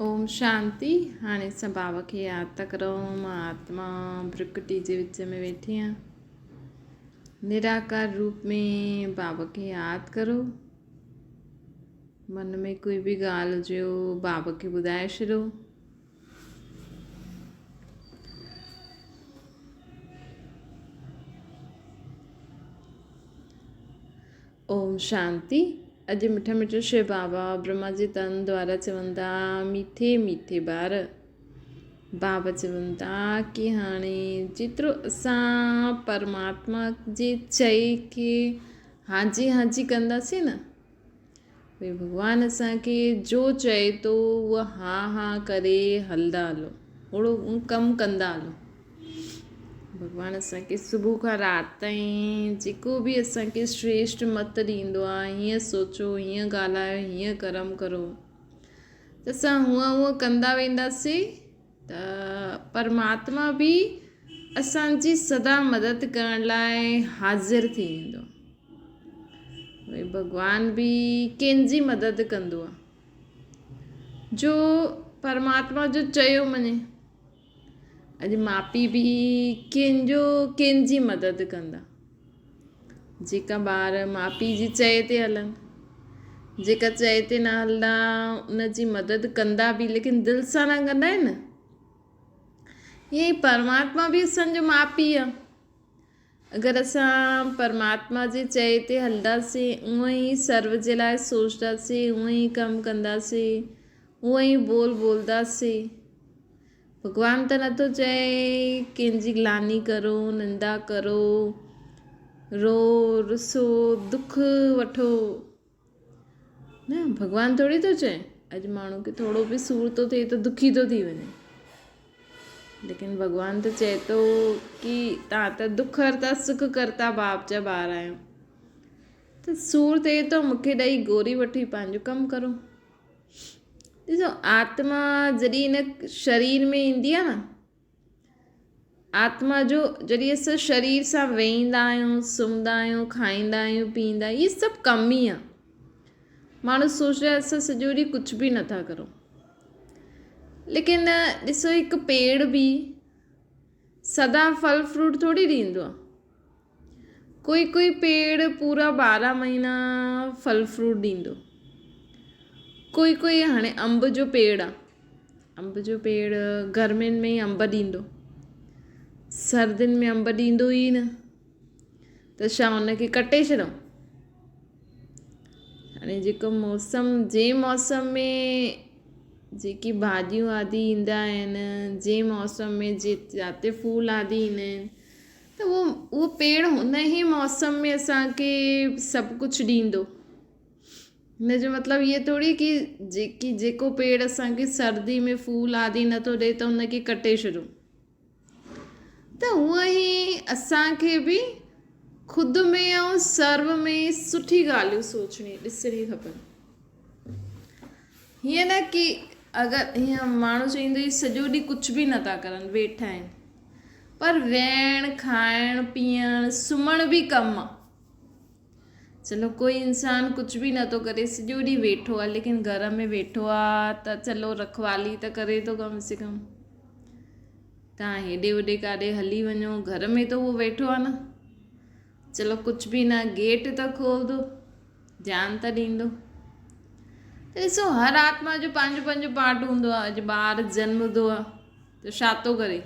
اوم شانتي. هاڻي اسان بابا کي ياد ٿا ڪرون. مان آتما برڪٽي جي وچ ۾ ويٺي آهيان. نراڪار روپ ۾ بابا کي ياد ڪرو. من ۾ ڪوئي به ڳالهه هجي بابا کي ٻڌائي ڇڏو. اوم شانتي. اڄ مٺا مٺا شو بابا برهما جي تن دوارا چون ٿا ميٺي ميٺي ٻار. بابا چون ٿا ڪي هاڻي جيترو اسان پرماتما جي چئي کي هانجي هانجي ڪنداسين نه ڀئي ڀڳوان اسان کي جو چئي ٿو اهو ها ها ڪري هلندا هلو اوڙو ڪم ڪندا هلو. ڀڳوان اسان کي صبح کان رات تائين جيڪو به اسان کي شريشٽ مت ڏيندو آهي هيئن سوچو هيئن ڳالهايو هيئن ڪرم ڪرو ته اسان هونئن هونئن ڪندا وينداسين ته پرماتما به اسان جي سدا مدد ڪرڻ لاء حاضر ٿي ويندو. ڀئي ڀڳوان به ڪنهن جي مدد ڪندو آهي جو پرماتما جو چيو مڃي. اڄ ماء پيء به ڪنهن جو ڪنهن جي مدد ڪندا. جيڪا ٻار ماء پيء جي چئي تي هلن، جيڪا چئي تي نه هلندا ان جي مدد ڪندا به ليڪن دل سان نه ڪندا آهن نه. ائين ئي پرماتما به اسان جو ماء پيء آهي. اگر اسان پرماتما جي چئي تي هلنداسين، اونئن ئي سرو جي لاء سوچنداسين، اونئن ئي ڪم ڪنداسين، اونئن ئي ٻول ٻولنداسين. ڀڳوان ته نٿو چئي ڪنهن جي گلاني ڪرو، نندا ڪرو، رو، رسو، دک وٺو. نه ڀڳوان ٿوري ٿو چئي. اڄ ماڻهو کي ٿورو به سور ٿو ٿئي ته دکي ٿو ٿي وڃي. ليڪن ڀڳوان ته چئي ٿو ڪي تان ته دک هرتا سک ڪرتا باپ جا ٻار آهيو. ته سور ٿئي ٿو مونکي ڏئي گوري وٺي پنهنجو ڪم ڪرو. ڏسو آتما جڏهن هن شرير ۾ ايندي آهي نه آتما جو جڏهن اسان شرير سان ويهندا آهيون سمهندا آهيون کائيندا آهيون پيئندا آهيون اهي سڀ ڪم ئي آهي ماڻهو سوچدا آهن اسان سڄو ڏينهن ڪجهه به نٿا ڪرون ليڪن ڏسو هڪ پيڙ به سدا ڦل فروٽ ٿوري ڏيندو آهي ڪوئي ڪوئي پيڙ پورا 12 مهينا ڦل فروٽ ڏيندو. ڪوئي ڪوئي هاڻي انب جو پيڙ آ، انب جو پيڙ گرمين ۾ ئي انب ڏيندو، سردين ۾ انب ڏيندو ئي نه ته ڇا ان کي ڪٽي ڇڏون؟ هاڻي جيڪو موسم جنهن موسم ۾ جيڪي ڀاڄيون آدي ايندا آهن، جنهن موسم ۾ جاتي ڦول آدي ايندا آهن ته اهو اهو پيڙ هن ئي موسم ۾ اسان کي سڀ ڪجهه ڏيندو. هن جو مطلب اهو ٿوري ڪي جيڪي جيڪو پيڙ اسان کي سردي ۾ ڦول آدي نٿو ڏئي ته هن کي ڪٽي ڇڏون. ته هونئن ئي اسان کي به خود ۾ ۽ سرو ۾ سٺي ڳالهيون سوچڻي ڏسڻي کپن. هيئن نه ڪي اگر هيئن ماڻهو چوندو هي سڄو ڏينهن ڪجهه به نٿا ڪرن ويٺا آهن. پر ويهڻ، کائڻ، پيئڻ، سمهڻ به ڪم آ. چلو ڪوئي انسان ڪجهه به نٿو ڪري سڄو ڏينهن ويٺو آ ليڪن گهر ۾ ويٺو آ ته چلو رکوالي ته ڪري ٿو ڪم سي ڪم. تان هيڏي هوڏي ڪاڏي هلي وڃو گهر ۾ ته اهو ويٺو آ نه. چلو ڪجهه به نه گيٽ ته کولندو ڌيان ته ڏيندو. ته ڏسو هر آتما جو پنهنجو پنهنجو پارٽ هوندو آ. اڄ ٻار جنمندو آ ته ڇا ٿو ڪري؟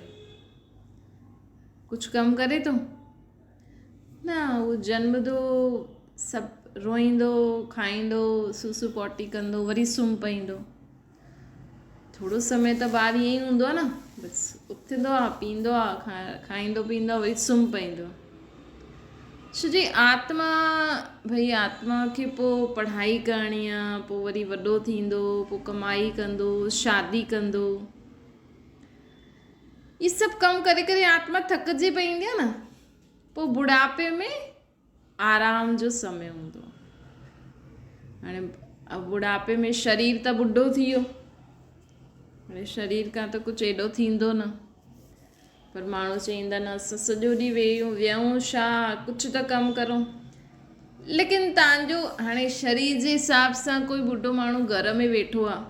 ڪجهه ڪم ڪري ٿو؟ نه هو جنمندو سڀ روئيندو کائيندو سوسو پوٽي ڪندو وري سمهي پئيندو. ٿورو سمي ته ٻار ائين ئي هوندو آهي نه بس اٿندو آهي پيئندو آهي کائيندو پيئندو آهي وري سمهي پئيندو آهي. ڇو جي آتما ڀئي آتما کي پوء پڙهائي ڪرڻي آهي پوء وري وڏو ٿيندو پوء ڪمائي ڪندو شادي ڪندو. هي سڀ ڪم ڪري ڪري آتما ٿڪجي پئيندي آهي نه پوء بڙهاپي ۾ آرام جو سمي هوندو آهي. هاڻي بڙهاپي ۾ شرير ته ٻڍو ٿي ويو هاڻي شرير کان ته ڪجهه ايڏو ٿيندو نه پر ماڻهو چئيندا نه اسان سڄو ڏينهن ويهون ويهون ڇا ڪجهه ته ڪم ڪرون ليڪن تانجو هاڻي شرير جي حساب سان ڪوئي ٻڍو ماڻهو گهر ۾ ويٺو آهي.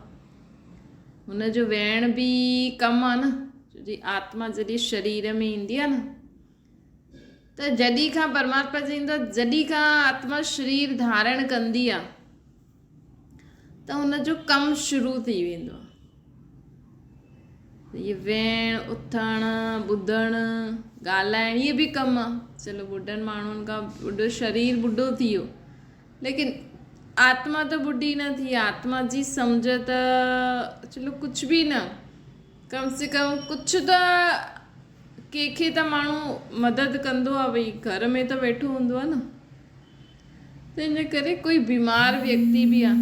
هن جو ويهڻ به ڪم آ نه، ڇو جي آتما جڏهن شرير ۾ ايندي آ نه ته جڏهن کان پرماتما چئيندو آ جڏهن کان آتما شرير ڌارڻ ڪندي آ ته هن جو ڪم شروع ٿي ويندو آ. هي ويهڻ، اٿڻ، ٻڌڻ، ڳالهائڻ اهي به ڪم آ. چلو ٻڍن ماڻهن کان ٻڍو شرير ٻڍو ٿي ويو ليڪن آتما ته ٻڍي نه ٿي. آتما جي سمجهه ته چلو ڪجهه به نه ڪم سي ڪم ڪجهه ته ڪنهن کي ته ماڻهو مدد ڪندو آ ڀئي گهر ۾ ته ويٺو هوندو آ نه تنهن جي ڪري ڪوئي بيمار ويڪتي به آ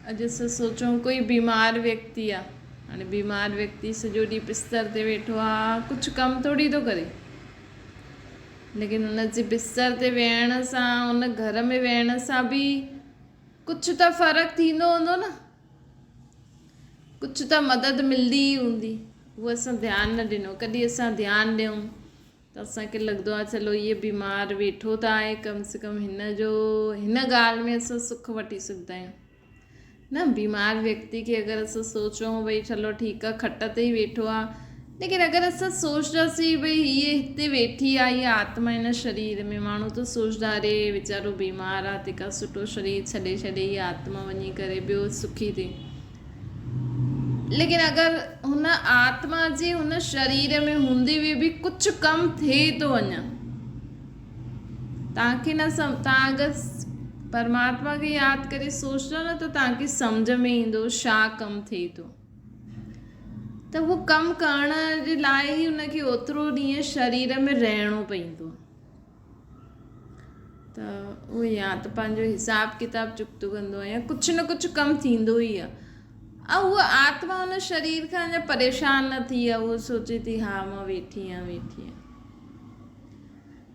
اڄ اسان سوچون ڪوئي بيمار ويڪتي آ هاڻي بيمار ويڪتي سڄو ڏينهن بستر تي ويٺو آ ڪجهه ڪم ٿوري ٿو ڪري ليڪن ان جي بستر تي ويهڻ سان ان گهر ۾ ويهڻ سان به ڪجهه ته فرق ٿيندو هوندو نه ڪجهه ته مدد ملندي ئي هوندي. اهو اسان ڌيان نه ڏنو. ڪڏهن اسان ڌيان ڏيون ته اسان کي لڳندو آهي چلو هيء بيمار ويٺو ته آهي ڪم سي ڪم هن جو هن ڳالهه ۾ اسان سک وٺي سگهندا آهيون. نه بيمار ويڪتي کي اگر اسان سوچون ڀئي چلو ٺيڪ آهي کٽ تي ئي ويٺو آهي ليڪن اگر اسان سوچنداسين ڀئي هيء هتي ويٺي آهي هيء آتما هن شرير ۾ ماڻهو ته سوچندا اري ويچارو بيمار آهي تنهن کان سٺو شرير ڇڏي ڇڏي هيء آتما وڃي ڪري ٻيو سکي ٿئي ليڪن اگر هن آتما جي هن شرير ۾ هوندي هوئي به ڪجهه ڪم ٿئي ٿو اڃا توهان کي نه سم توهان اگر پرماتما کي ياد ڪري سوچندو نه ته توهان کي سمجهه ۾ ايندو ڇا ڪم ٿئي ٿو ته اهو ڪم ڪرڻ جي لاء ئي ان کي اوترو ڏينهن شرير ۾ رهڻو پوندو ته اهو يا ته پنهنجو حساب ڪتاب چڪتو ڪندو آهي يا ڪجهه نه ڪجهه ڪم ٿيندو ئي آهي ۽ اها آتما ان شرير کان اڃا پريشان نه ٿي آهي اهو سوچي ٿي ها مان ويٺي آهيان ويٺي آهيان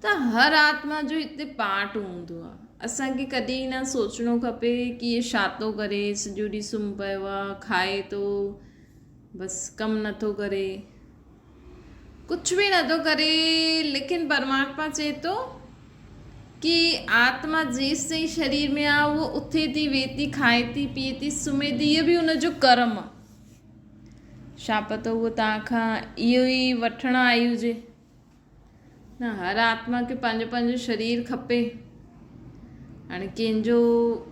ته هر آتما جو هتي پارٽ هوندو آهي. اسان کي ڪڏهن نه سوچڻو کپي ڪي هي ڇا ٿو ڪري، سڄو ڏينهن سمهي پيو آهي، کائي ٿو، بس ڪم نٿو ڪري، ڪجهه به نٿو ڪري، ليڪن پرماتما چئي ٿو ڪي آتما جيستائين شرير ۾ آهي اهو اٿي ٿي، ويهي ٿي، کائي ٿي، پيئي ٿي، سمهي ٿي، اهو به ان جو ڪرم آهي. ڇا پتو اهو توهان کان اهو ئي وٺڻ آئي هجي. نه هر آتما کي پنهنجو پنهنجو شرير کپي. هاڻي ڪنهن جو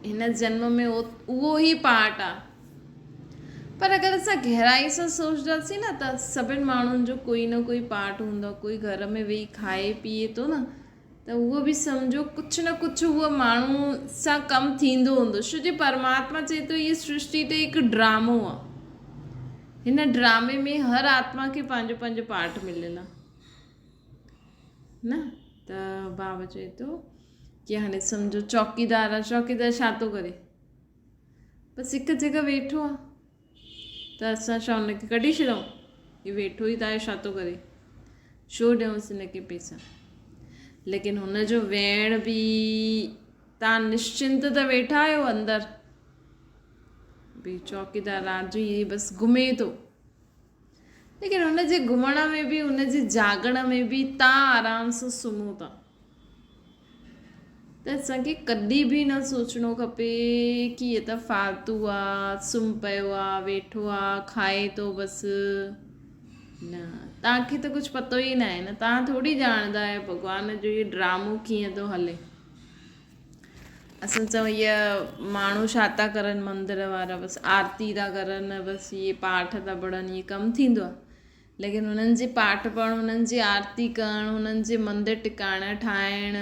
هن جنم ۾ اهو ئي پارٽ آ. پر اگر اسان گهرائي سان سوچنداسين نه ته سڀن ماڻهن جو ڪوئي نه ڪوئي پارٽ هوندو آ. ڪوئي گهر ۾ ويهي کائي پيئي ٿو نه ته اهو به سمجهو ڪجهه نه ڪجهه اهو ماڻهو سان ڪم ٿيندو هوندو. ڇو جي پرماتما چئي ٿو هيء سرشٽي ته هڪ ڊرامو آ. هن ڊرامي ۾ هر آتما کي پنهنجو پنهنجو پارٽ مليل آ نه ته بابا چئي ٿو ڪي هاڻي سمجهو چوڪيدار آ چوڪيدار ڇا ٿو ڪري بس هڪ جڳهه ويٺو آ ته اسان ڇا هن کي ڪڍي ڇڏون هي ويٺو ئي ته آهي ڇا ٿو ڪري ڇو ڏيونس هن کي پيسا ليڪن هن جو ويهڻ به تان نشچنت ته ويٺا آهيو اندر به چوڪيدار رات جو ائين بس گهمي ٿو ليڪن هن جي گهمڻ ۾ به هن جي جاڳڻ ۾ به تان آرام سان سمهو ٿا ته اسانکي ڪڏهن به نه سوچڻو کپي ڪي هي ته فالتو آ سم پيو آ ويٺو آ کائي ٿو بس نه تانکي ته ڪجهه پتو ئي نه آهي نه تان ٿوري ڄاڻندا آهيو ڀڳوان جو هي ڊرامو ڪيئن ٿو هلي اسان چئون اهي ماڻهو ڇا ٿا ڪرن مندر وارا بس آرتي ٿا ڪرن بس اهي پاٺ ٿا پڙهن اهي ڪم ٿيندو آهي ليڪن هنن جي پاٺ پڙهڻ هنن جي آرتي ڪرڻ هنن جي مندر ٽڪاڻا ٺاهڻ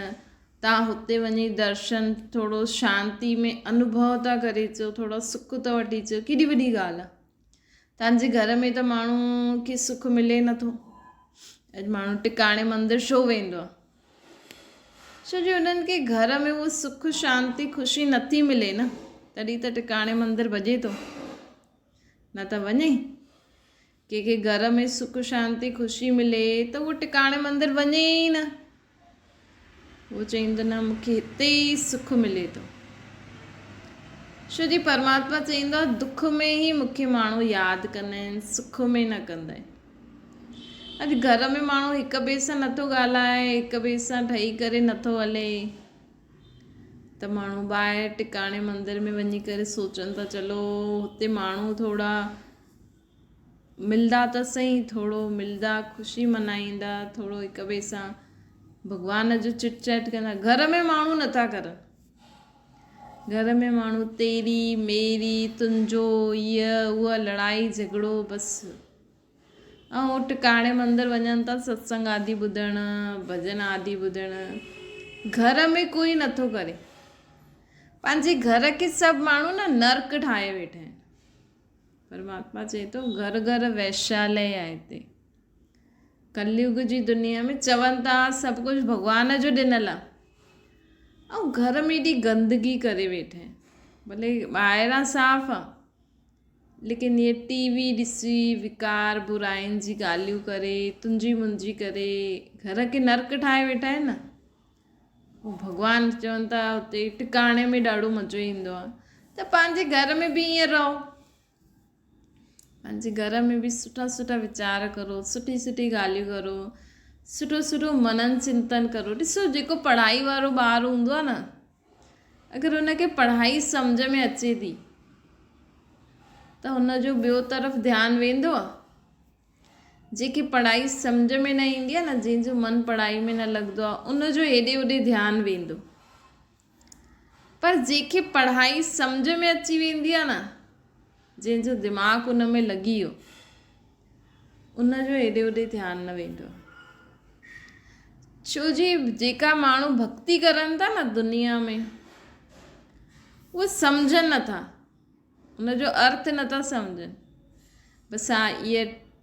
تان هتي وڃي درشن ٿورو شانتي ۾ انوڀو ٿا ڪري اچو ٿورو سک ٿا وٺي اچو ڪيڏي وڏي ڳالهه آهي تان جي گهر ۾ ته ماڻهو کي سک ملي نٿو اڄ ماڻهو ٽڪاڻي مندر ڇو ويندو آهي ڇو جو انهن کي گهر ۾ اهو سک شانتي خوشي نٿي ملي نه تڏهن ته ٽڪاڻي مندر ڀڄي ٿو نه ته وڃي ڪنهن کي گهر ۾ سک شانتي خوشي ملي ته اهو ٽڪاڻي مندر وڃي ئي نه اهو چئيندو نه مونکي هتي ئي سک ملي ٿو ڇو جي پرماتما چئيندو آهي دک ۾ ئي مونکي ماڻهو ياد ڪندا آهن سک ۾ نه ڪندا آهن اڄ گهر ۾ ماڻهو هڪ ٻئي سان نٿو ڳالهائي، هڪ ٻئي سان ٺهي ڪري نٿو هلي ته ماڻهو ٻاهر ٽڪاڻي مندر ۾ وڃي ڪري سوچن ٿا چلو هتي ماڻهو ٿورا ملدا ته سهي ٿورو ملدا خوشي منائيندا ٿورو هڪ ٻئي سان ڀڳوان جو چٽ چيٽ ڪندا گهر ۾ ماڻهو نٿا ڪرن گهر ۾ ماڻهو تيري ميري تنهنجو هيء هوء لڙائي جهڳڙو بس ۽ هو ٽڪاڻي مندر وڃن ٿا ستسنگ آدي ٻڌڻ ڀڄن آدي ٻڌڻ گهر ۾ ڪوئي نٿو ڪري پنهنجي گهر کي سڀ ماڻهو نه نرڪ ٺاهي ويٺا آهن پرماتما چئي ٿو گهر گهر ويشالي آهي هتي ڪليگ جي دنيا ۾ چون ٿا سڀ ڪجهه ڀڳوان جو ڏنل آهي ۽ گهر ۾ ايڏي گندگي ڪري ويٺا آهن ڀلي ٻاهران صاف آهي ليڪن هيء ٽي وي ڏسي وڪار براين جي ڳالهيون ڪري تنهنجي منهنجي ڪري گهر کي نرڪ ٺاهي ويٺا آهن نه. پوء ڀڳوان چون ٿا اتي ٽڪاڻي ۾ ڏاڍو مزو ايندو آهي ته پنهنجي گهر ۾ به ائين رهو. پنهنجي گهر ۾ به سٺا سٺا ويچار ڪرو سٺي سٺي ڳالهيون ڪرو سٺو سٺو منن چنتن ڪرو ڏسو جيڪو پڙهائي وارو ٻار هوندو آهي نه اگر هن کي پڙهائي سمجهه ۾ اچي ٿي ته هن جو ٻيو طرف ڌيان ويندو آهي. جنهن کي پڙهائي سمجهه ۾ نه ايندي آهي نه جنهن جو من پڙهائي ۾ نه لڳندو آهي ان جو هيڏي هوڏي ڌيان ويندو پر جنهن کي پڙهائي سمجهه ۾ اچي ويندي آهي نه جنهن جو دماغ ان ۾ لڳي ويو ان جو هيڏي هوڏي ڌيان نه ويندو آهي. ڇو جي جيڪا ماڻهو ڀڳتي ڪرن ٿا نه دنيا ۾ اهي سمجهن نٿا ان جو ارٿ نٿا سمجهن بس ها اهي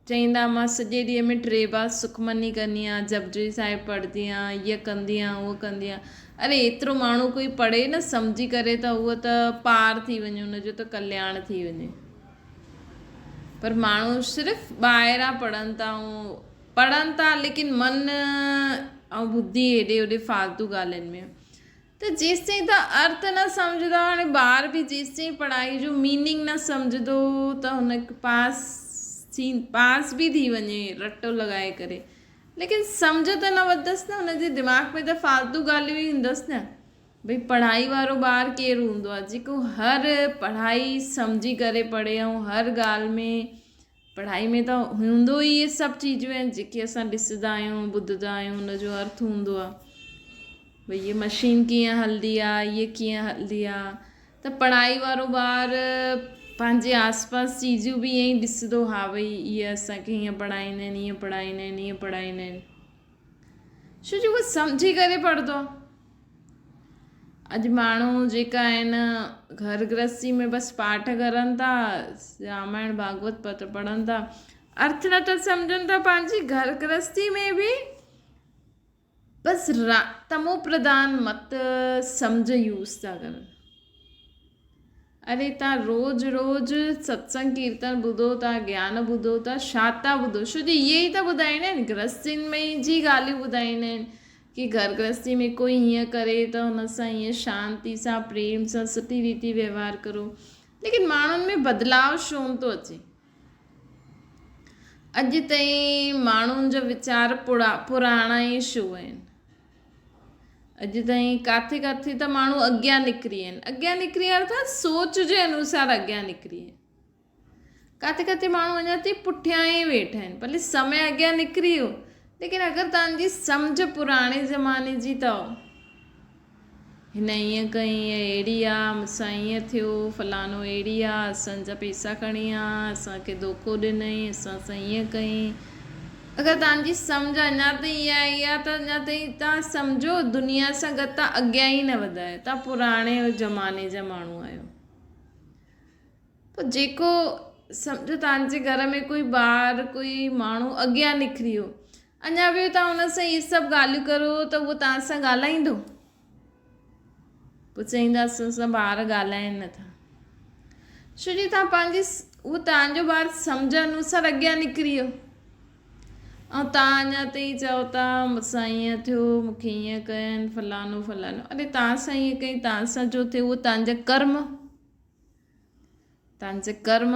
چئيندا مان سڄي ڏينهن ۾ ٽي بار سکمني ڪندي آهيان جپجي صاحب پڙهندي آهيان هيء ڪندي آهيان هوء ڪندي آهيان اري ايترو ماڻهو ڪوئي پڙهي نه سمجهي ڪري ته هوء ته پار ٿي وڃي ان جو ته ڪلياڻ ٿي وڃي پر ماڻهو صرف ٻاهران پڙهن ٿا ۽ پڙهن ٿا ليڪن من ۽ ٻڌي هيڏي هوڏي فالتو ڳالهين ۾ ته جيستائين تان ارٿ نه سمجهندا هاڻي ٻار به جيستائين پڙهائي جو ميننگ نه سمجهندو ته هن پاس ٿي پاس به ٿي وڃي رٽو لڳائي ڪري ليڪن سمجهه ته نه وڌس نه هن جي دماغ ۾ ته فالتو ڳالهيون ئي هوندس نه ڀئي پڙهائي وارو ٻار ڪير هوندو آهي جيڪو هر پڙهائي سمجهي ڪري پڙهي ۽ هر ڳالهه ۾ پڙهائي ۾ ته هوندو ئي اهي سڀ چيزون آهن جيڪي اسان ڏسندا آهيون ٻڌندا آهيون ان جو ارٿ هوندو آهي ڀئي هيء مشين ڪيئن هلندي آهي هيء ڪيئن هلندي آهي ته پڙهائي وارو ٻار پنهنجي آس پاس چيزون به ائين ئي ڏسندو ها ڀئي اهي اسانکي هيئن پڙهائيندا آهن هيئن پڙهائيندا آهن هيئن پڙهائيندا آهن ڇو جو هو سمجهي ڪري پڙهندو آهي. اڄ ماڻهو جيڪا آهن گهر گرهستي ۾ بس پاٺ ڪرن ٿا رامائڻ ڀاڳوت پت پڙهن ٿا ارٿ نٿا سمجهن ته پنهنجي گهر گرهستي ۾ به بس تمو پرڌان مت سمجهه يوز ٿا ڪرن. اري تان روز روز ستسنگ ڪيرتن ٻڌو ٿا گيان ٻڌو ٿا ڇا ٿا ٻڌو ڇو جو اهي ئي ته ٻڌائيندا آهن گرهستين ۾ جي ڳالهيون ٻڌائيندا آهن ڪي گهر گرهستي ۾ ڪوئي هيئن ڪري ته هن سان هيئن شانتي سان پريم سان سٺي ريتي ويوهار ڪرو ليڪن ماڻهن ۾ بدلاء ڇو نه ٿو اچي اڄ تائين ماڻهن جا ويچار پراڻا ئي ڇو آهن اڄ تائين ڪاٿي ڪاٿي ته ماڻهو اڳيان نڪري آهن اڳيان نڪري ارٿات سوچ جي انوسار اڳيان نڪري آهن ڪاٿي ڪاٿي ماڻهو اڃا تائين پٺيان ئي ويٺا آهن ڀلي سمي اڳيان نڪري ويو ليڪن اگر توهان جي سمجهه پراڻي زماني جي اٿو هن ائين ڪئي اهڙي آ مون سان ائين ٿيو فلانو اهڙي آ اسان جا پيسا کڻي آ اسان کي دوکو ڏنئي اسان سان ائين ڪئي اگر توهان جي سمجهه اڃا تائين اها ئي آ ته اڃا تائين توهان سمجهو دنيا سان گڏ توهان اڳيان ئي نه وڌا آهيو توهان پراڻي زماني جا ماڻهو آهيو پوء جيڪو سمجهو توهان جي گهر ۾ ڪوئي ٻار ڪوئي ماڻهو اڳيان نڪري ويو اڃا به توهان ان سان اهي سڀ ڳالهيون ڪرو ته اهو توهان سان ڳالهائيندو؟ پوء چئيندا اسان سان ٻار ڳالهائين نٿا. ڇو جو توهان پنهنجي اهو توهان جو ٻار سمجهه انوسار اڳيان نڪري ويو ۽ توهان اڃا تائين چئو ٿا مون سان ائين ٿيو مون کي ائين ڪين فلانو فلانو اري توهان سان ائين ڪئين توهان سان جو ٿيو اهو توهان جا ڪرم توهان جا ڪرم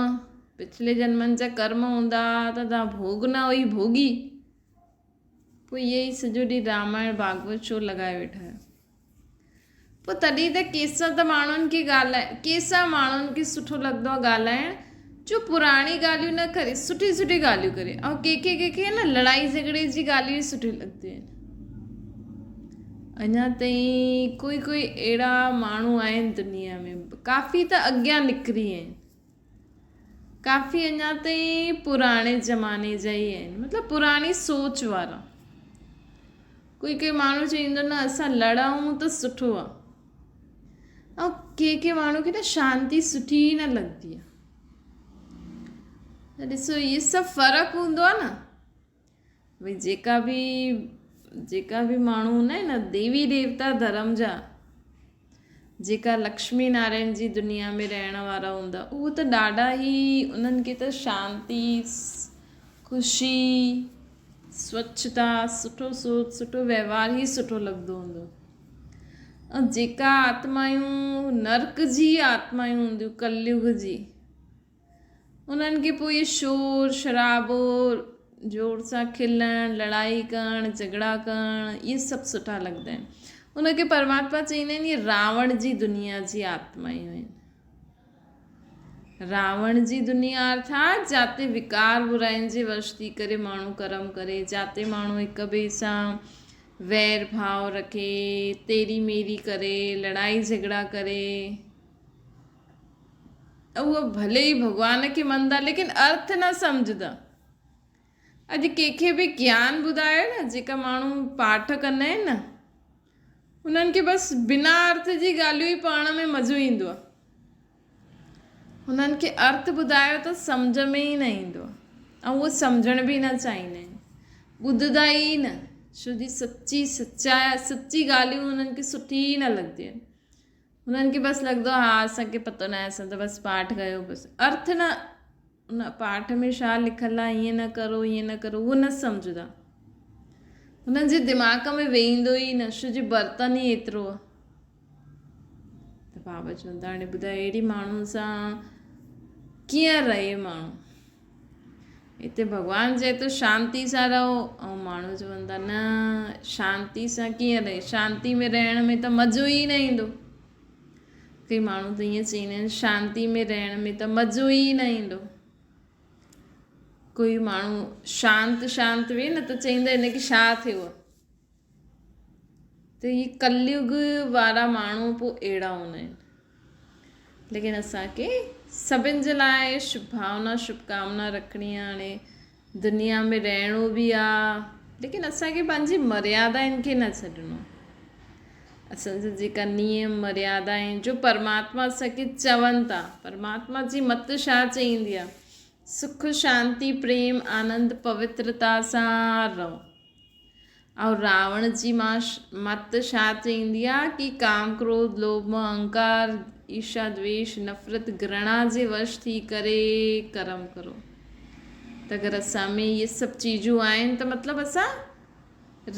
پڇلي جنمن جا ڪرم هوندا ته توهان ڀوڳ نه هئي ڀوڳي پوء اهي ئي سڄو ڏينهن رامائڻ ڀاڳوت ڇو لڳائي ويٺا آهيو. پوء تڏهن ته ڪيسان ته ماڻهن کي ڳالهائڻ ڪيسان ماڻهن کي سٺو لڳندو آهي ڳالهائڻ جو پراڻي ڳالهيون نه ڪري سٺي سٺي ڳالهيون ڪري ۽ ڪنهن کي ڪنهن کي نه لڙائي جهڳڙي جي ڳالهيون ئي سٺيون لڳنديون آهن. اڃا تائين ڪوئي ڪوئي اهڙا ماڻهو آهن دنيا ۾ ڪافي ته اڳيان نڪري آهن ڪافي اڃا تائين پراڻي زماني جا ئي آهن مطلب پراڻي سوچ وارا. ڪوئي ڪوئي ماڻهو چوندو نه اسان لڙون ته سٺو آ ۽ ڪي ڪي ماڻهو کي نه شانتي سٺي ئي نه لڳندي آ ته ڏسو اهي سڀ فرق هوندو آ نه ڀئي جيڪا به جيڪا به ماڻهو هوندا آهن نه ديوي ديوتا ڌرم جا جيڪا لڪشمي نارائڻ جي دنيا ۾ رهڻ وارا هوندا اهو ته ڏاڍا ئي انهن کي ته شانتي خوشي سوڇتا سٺو سوچ سٺو وهنوار ئي سٺو لڳندو هوندو ۽ جيڪا آتمايون نرڪ جي آتمايون هونديون ڪليگ جي انهن کي پوء اهي شور شرابو، زور سان کلڻ، لڙائي ڪرڻ، جهڳڙا ڪرڻ، اهي سڀ سٺا لڳندا آهن. ان کي پرماتما چئيندا آهن اهي راوڻ جي دنيا جي آتمائون آهن. راوڻ جي دنيا ارٿات جاتي وڪار براين جي وش ٿي ڪري ماڻهو ڪرم ڪري، جاتي ماڻهو هڪ ٻئي سان وير ڀاء رکي، تيري ميري ڪري، لڙائي جهڳڙا ڪري. اهو ڀلي ئي ڀڳوان کي مڃدا ليڪن ارٿ نه سمجهدا. اڄ ڪنهن کي به گيان ٻڌايو نه جيڪا ماڻهو پاٺ ڪندا آهن نه انهن کي بس بنا ارٿ جي ڳالهيون ئي پڙهڻ ۾ مزو ايندو آهي. هنن کي ارٿ ٻڌايو ته سمجهه ۾ ئي نه ايندو آهي ۽ اهو سمجهڻ به نه چاهيندا آهن ٻڌندا ئي نه ڇو جي سچي سچا سچي ڳالهيون هنن کي سٺي ئي نه لڳنديون آهن. هنن کي بس لڳندو آهي ها اسان کي پتو ناهي اسان ته بس پاٺ ڪيو بس ارٿ نه ان پاٺ ۾ ڇا لکيل آهي ائين نه ڪرو ائين نه ڪرو اهو نه سمجهندا هنن جي دماغ ۾ ويندو ئي نه ڇو جي برتن ئي ايترو آهي ته بابا چون ٿا هاڻي ٻڌايو اهڙي ماڻهن سان ڪيئن رهي ماڻهو هتي ڀڳوان چئي ٿو شانتي سان رهو ۽ ماڻهو چون ٿا نه شانتي سان ڪيئن رهي شانتي ۾ رهڻ ۾ ته مزو ئي نه ايندو ڪئي ماڻهو ته ائين چئيندا آهن شانتي ۾ رهڻ ۾ ته مزو ئي نه ايندو ڪوئي ماڻهو شانت شانت ويهي نه ته چئيندا هن کي ڇا ٿيو آهي ته هي ڪليگ وارا ماڻهو پوء اهڙا هوندا آهن. ليڪن اسان کي سڀن جي لاء شڀ ڀاونا شڀ ڪامنا رکڻي آهي هاڻي دنيا ۾ رهڻو به آهي ليڪن اسان کي پنهنجي مريادائن کي نه ڇڏڻو اسان جا جيڪا نيم مريادا آهن جو پرماتما اسان کي چون ٿا پرماتما جي مت ڇا چئيندي آهي سک شانتي پريم آنند پوترتا سان رهو ۽ راوڻ جي مت ڇا چئيندي آ ڪي ڪام ڪروڌ لوڀ موھ اھنڪار ايرشا دويش نفرت گھرڻا جي وش ٿي ڪري ڪرم ڪرو ته اگر اسان ۾ اھي سڀ چيزون آھن ته مطلب اسان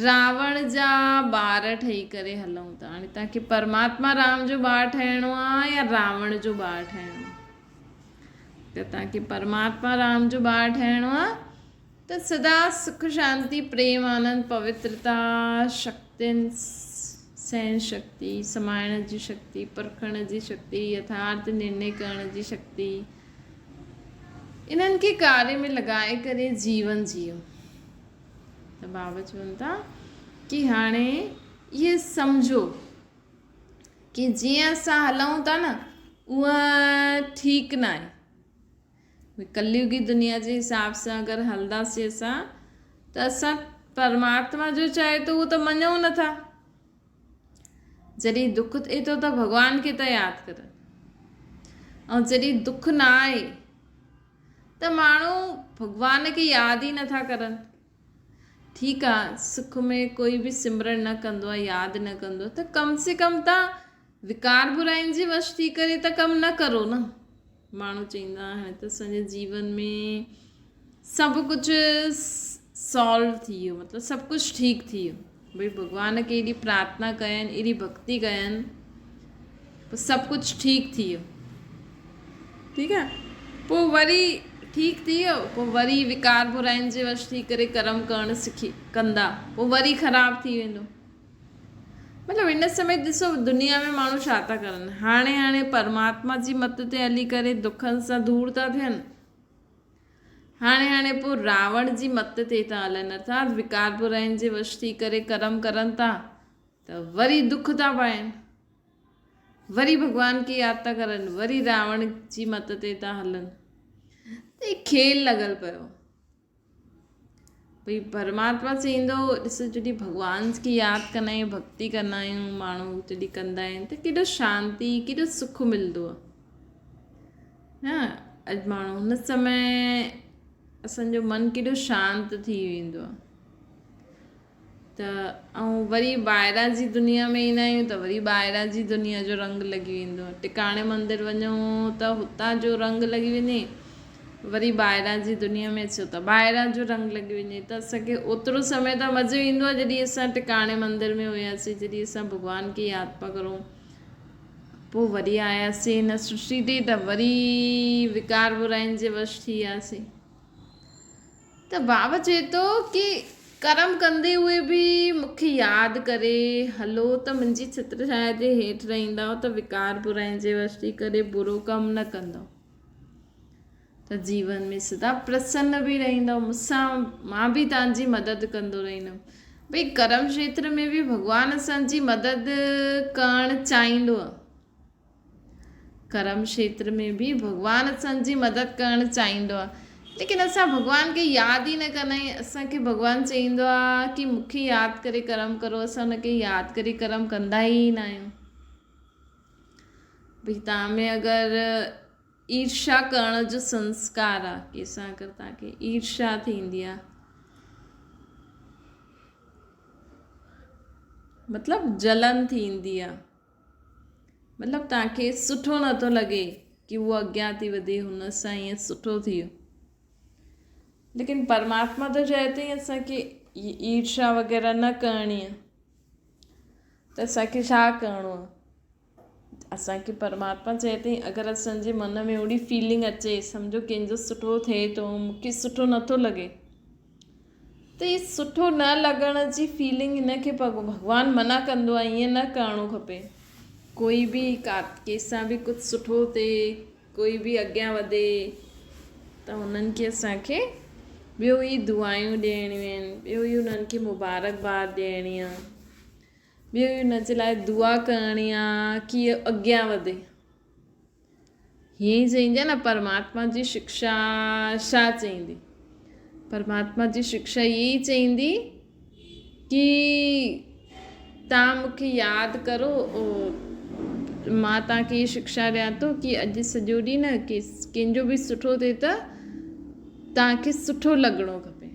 راوڻ جا ٻار ٺهي ڪري ھلون ٿا ھاڻي توھان کي پرماتما رام جو ٻار ٺهڻو آ يا راوڻ جو ٻار ٺهڻو آ ته توھان کي پرماتما رام جو ٻار ٺهڻو آ ته سدا سک شانتي پريم آنند پوترتا شڪتين سهن شڪتي سمائڻ جي شڪتي پرکڻ جي شڪتي يٿارٿ نرني ڪرڻ جي شڪتي انهن کي ڪاري ۾ لڳائي ڪري جيون جيئو ته بابا چون ٿا ڪي هاڻي اهي سمجهو ڪي جيئن اسان هلون ٿا نه اها ٺيڪ ناهي ڪليوگي دنيا جي حساب سان اگر هلنداسين اسان ته اسان پرماتما جو چاهي ٿو اهو ته مڃون نٿا جڏهن دک ٿئي ٿو ته ڀڳوان کي ٿا ياد ڪرن ۽ جڏهن دک نه آهي ته ماڻهو ڀڳوان کي ياد ئي نٿا ڪرن ٺيڪ آ سک ۾ ڪوئي به سمرن نه ڪندو آ ياد نه ڪندو ته ڪم سي ڪم تان وڪار براين جي وش ٿي ڪري ته ڪم نه ڪرو نه ماڻهو چئيندا آهن ته اسان جي جيون ۾ سڀ ڪجهه سالو ٿي ويو مطلب سڀ ڪجهه ٺيڪ ٿي ويو ڀئي ڀڳوان کي ايڏي پرارٿنا ڪين ايڏي ڀڪتي ڪين پوء سڀ ڪجهه ٺيڪ ٿي ويو ٺيڪ آهي پوء وري ٺيڪ ٿي ويو پوء وري وڪار براين جي وش ٿي ڪري ڪرم ڪرڻ سکي ڪندا پوء وري خراب ٿي ويندو. مطلب هن سمي ڏسو دنيا ۾ ماڻهو ڇا ٿا ڪرن. هاڻي هاڻي پرماتما جي مت تي هلي ڪري دکن سان دور ٿا ٿين. هاڻي هاڻي پوء راوڻ جي مت تي ٿا هلن ارٿات وڪار براين جي وش ٿي ڪري ڪرم ڪرن ٿا ته وري دک ٿا پائن. وري ڀڳوان کي ياد ٿا ڪرن وري راوڻ جي مت تي ٿا هلن. ته هي کيل لڳل پيو. ڀئي پرماتما چئيندو ڏس جڏهن ڀڳوان کي ياد ڪندا آهيون ڀڳتي ڪندا آهيون ماڻهو جڏهن ڪندا آهن ته ڪيڏو شانتي ڪيڏو سک ملندو آهي ها اڄ ماڻهو هن سمي اسانجو من ڪيڏو شانت ٿي ويندو آهي ته ۽ وري ٻاهران جي دنيا ۾ ايندا آهيون ته وري ٻاهران جي دنيا جو رنگ لڳي ويندو آهي. ٽڪاڻي مندر وڃون ته هتان جو رنگ لڳي وڃي وري ٻاهران جي دنيا ۾ اچو ته ٻاهران جو رنگ لڳي وڃي ته اسان کي اوترو سمي ته مزو ايندو آهي جڏهن اسان ٽڪاڻي مندر ۾ هياسين جڏهن اسان ڀڳوان کي ياد پيا ڪرون پوء وري آياسين هن سرشٽي تي ته وري وڪار براين جي وش ٿي وياسين. ته بابا چئي ٿو ڪي ڪرم ڪندي هئي به مون کي ياد ڪري هلو ته منهنجي ڇتر ڇايا جي هيٺ رهندؤ ته وڪار براين جي وش ٿي ڪري برو ڪم نه ڪندؤ ته جيون ۾ سدا پرسن به رهندؤ مون سان مان به توهان جي مدد ڪندو رهندم ڀئي ڪرم کيتر ۾ به ڀڳوان اسان جي مدد ڪرڻ چاهيندو آهي. ڪرم کيتر ۾ به ڀڳوان اسان جي مدد ڪرڻ چاهيندو آهي ليڪن اسان ڀڳوان کي ياد ئي نه ڪندا آهيون اسان کي ڀڳوان چئيندو آهي ڪي مون کي ياد ڪري ڪرم ڪرو اسان ان کي ياد ڪري ڪرم ڪندا ئي نه آهيون ڀئي توهان ۾ اگر ايرشا ڪرڻ جو سنسڪار آهي ڪنهن سان اگر توهان کي ايرشا ٿيندي آهي مطلب جلن ٿيندي آهي مطلب توهان کي سٺو نٿو لڳي ڪي هو اڳيان ٿي وڌي هن سان ائين سٺو ٿي ويو ليڪن پرماتما ته چئي ٿي اسان کي ايرشا وغيره نه ڪرڻي آهي ته اسان کي ڇا ڪرڻو آهي اسان کي پرماتما چئي ٿي اگر اسان جي من ۾ اهڙي فيلنگ اچي سمجهو ڪنهن جو سٺو ٿئي ٿو مون کي سٺو نٿو لڳي ته هي سٺو نه لڳڻ جي فيلنگ هن کي ڀڳوان منع ڪندو آهي ائين نه ڪرڻو کپي. ڪوئي به ڪنهن سان به ڪجهه سٺو ٿئي ڪوئي به اڳيان وڌي ته هنن کي اسان کي ٻيو ئي دعايون ڏيڻيون آهن ٻيو ئي انهن کي مبارڪباد ڏيڻي آهي ٻيو ئي ان جي لاء دعا ڪرڻي آهي ڪي اڳيان وڌي. هيئن ئي چئيندي آهي نه پرماتما جي شڪشا ڇا چئيندي؟ پرماتما جي شڪشا هيئن ئي چئيندي ڪي توهان مون کي ياد ڪرو مان توهان کي هيء شڪشا ڏيان ٿو ڪي اڄ سڄو ڏينهن نه ڪنهن جو به سٺو ٿئي ته توهان کي سٺو لڳڻو کپي.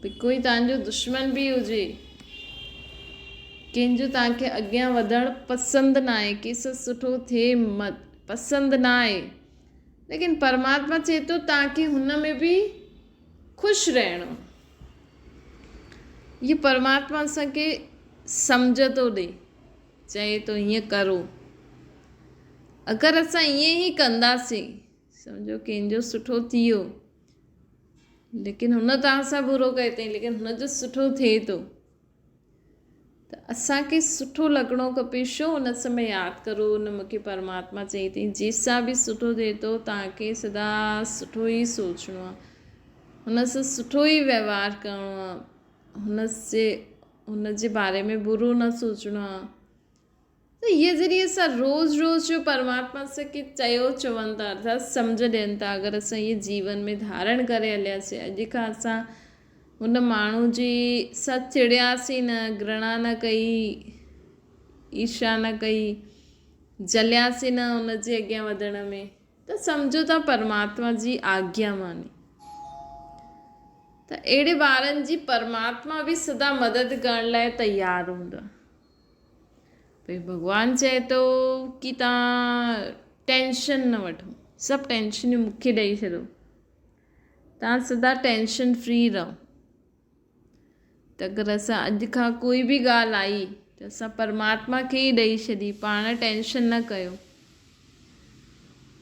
ڀئي ڪوئي توهان جو دشمن به هجي، ڪنهن جو توهان کي اڳيان وڌڻ پسند نه آهي، ڪنهن سان سٺو ٿئي پسند نه آهي، ليڪن پرماتما چئي ٿو توهان کي هن ۾ به خوش رهڻو. هي پرماتما اسان کي سمجهه ٿو ڏئي، چئي ٿو هيئن ڪرو. اگر اسان ائين ئي ڪنداسين، سمجهو ڪنهن جو سٺو ٿي ويو، ليڪن هن توهان سان برو ڪيو اٿئي ليڪن هن جو سٺو ٿئي ٿو ته اسان کي سٺو لڳڻو کپي ڇو ان سمي ياد ڪرو ان مون کي پرماتما چئي اٿئي جنهن سان به سٺو ٿئي ٿو توهان کي سدا سٺو ئي سوچڻو آهي هن سان سٺو ئي ويوهار ڪرڻو آهي هن جي هن جي باري ۾ برو نه سوچڻو آهي ته هيء ذريعي سان روز روز جو پرماتما اسان کي چيو چون ٿا ارٿات سمجهه ڏين ٿا اگر اسان هيء جيون ۾ ڌارڻ ڪري هلياسين اڄ کان اسان هن ماڻهو جي سان چڙياسين نه گرڻا نه ڪئي ايرشا نه ڪئي جلياسين نه ان جي اڳيان وڌڻ ۾ ته سمجهو ٿا پرماتما جي آگيا ماني ته اهڙي ٻارن جي پرماتما به سدا مدد ڪرڻ لاء تيار هوندو آهي. ڀئي ڀڳوان چئي ٿو ڪي توهان ٽينشن نه وٺو سڀ ٽينشنيون مون کي ڏئي ڇڏو توهان سدا ٽينشن فري رهو ته اگر اسان اڄ کان ڪوئي به ڳالهه آئي ته اسان پرماتما کي ئي ڏئي ڇڏي پاڻ ٽينشن نه ڪيو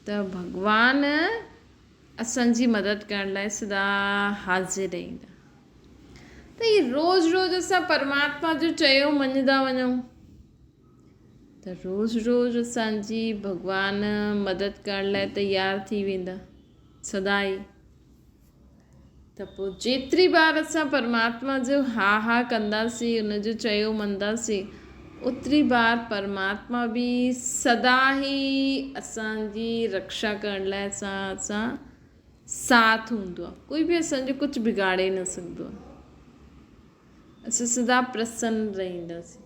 ته ڀڳوان اسان جي مدد ڪرڻ لاء سدا حاضر رهندا. ته هي روز روز اسان پرماتما جو چيو مڃندا وڃون ته روز روز اسان جي ڀڳوان مدد ڪرڻ لاء تيار ٿي ويندا سدائين. ته پوء جيتري بار اسان پرماتما جو ها ها ڪنداسين، ان جو چيو منداسين، اوتري بار پرماتما به سدا ئي اسان جي رڪشا ڪرڻ لاء اسان سان ساٿ هوندو آهي. ڪوئي به اسان جو ڪجهه بگاڙي نه سگهندو آهي. اسان سدا پرسن رهنداسين.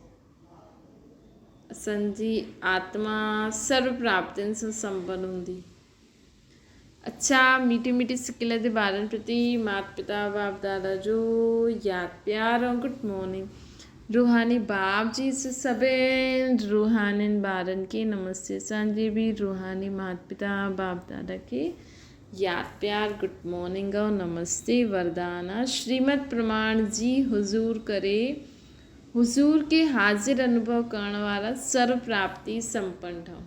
اسان جي آتما سرو پراپتين سان سمپن هوندي. اڇا ميٺي ميٺي سڪل جي ٻارن پرتي مات پتا باپ دادا جو ياد پيار ۽ گڊ مارننگ روحاني باپ جي سڀين روحانين ٻارن کي نمستي اسان جي به روحاني مات پتا باپ دادا کي ياد پيار گڊ مارننگ ۽ نمستي وردان آ شريمت پرماڻ جي حضور ڪري حضور کي حاضر انوڀو ڪرڻ وارا سرو پراپتي سمپن ٺهو.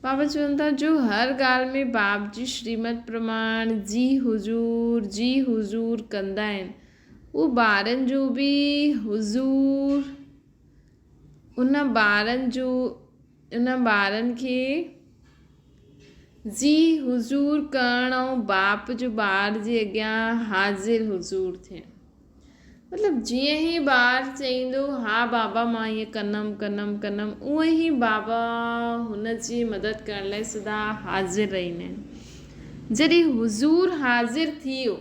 بابا چون ٿا جو هر ڳالهه ۾ باب جي شريمت پرماڻ جي حضور جي حضور ڪندا آهن اهو ٻارن جو به حضور ان ٻارن جو ان ٻارن کي جي حضور ڪرڻ ۽ باپ جو ٻار جي اڳيان حاضر حضور ٿيڻ. مطلب جيئن ئي ٻار چئيندو ها بابا مان ائين ڪندم ڪندم ڪندم اونئن ئي بابا هن جي مدد ڪرڻ لاء سدا حاضر رهندا آهن. جڏهن حضور حاضر ٿي ويو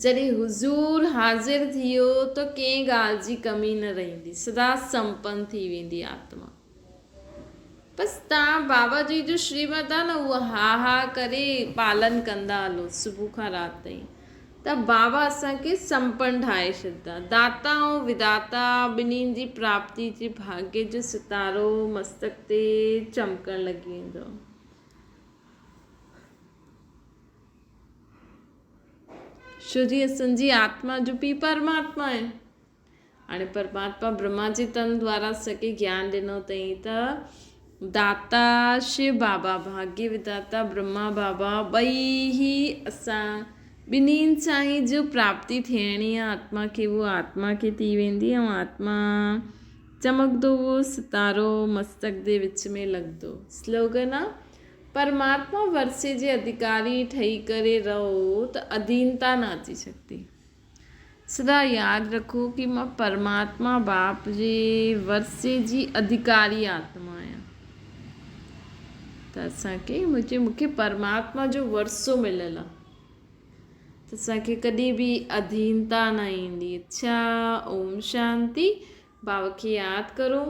جڏهن حضور حاضر ٿي ويو ته ڪنهن ڳالهه جي ڪمي نه رهندي سدا سمپن ٿي ويندي آتما. بس توهان بابا جي جو شريمت آ نه اهو ها ها ڪري پالن ڪندا هلو صبح کان رات تائين ته بابا اسان کي سمپن ٺاهي ڇڏدا. داتا ۽ وداتا ٻنهين جي پراپتي جي ڀاڳيه جو ستارو مستڪ تي چمڪڻ لڳي ويندو. شو جي اسان جي آتما جو پيء پرماتما آهي. هاڻي پرماتما برهما جي تن دوارا اسان کي گيان ڏنو اٿئي ته داتا شو بابا ڀاڳيه وداتا برهما بابا ٻئي ئي اسان ٻنهين سان ئي جو پراپتي ٿيڻي آهي آتما کي اهو آتما کي ٿي ويندي ۽ آتما چمڪندو اهو ستارو مستڪ جي وچ ۾ لڳندو سلوگن آ پرماتما ورثي جي اڌڪاري ٺهي ڪري رهو ته اڌينتا نه اچي سگهندي. سدا ياد رکو ڪي مان پرماتما باپ جي ورثي جي اڌڪاري آتما آهيان ته اسان کي منهنجي مون کي پرماتما جو ورثو مليل آهي ته اسان کي ڪڏهن به اڌينتا نه ايندي اڇا اوم شانتي بابا کي ياد ڪرو.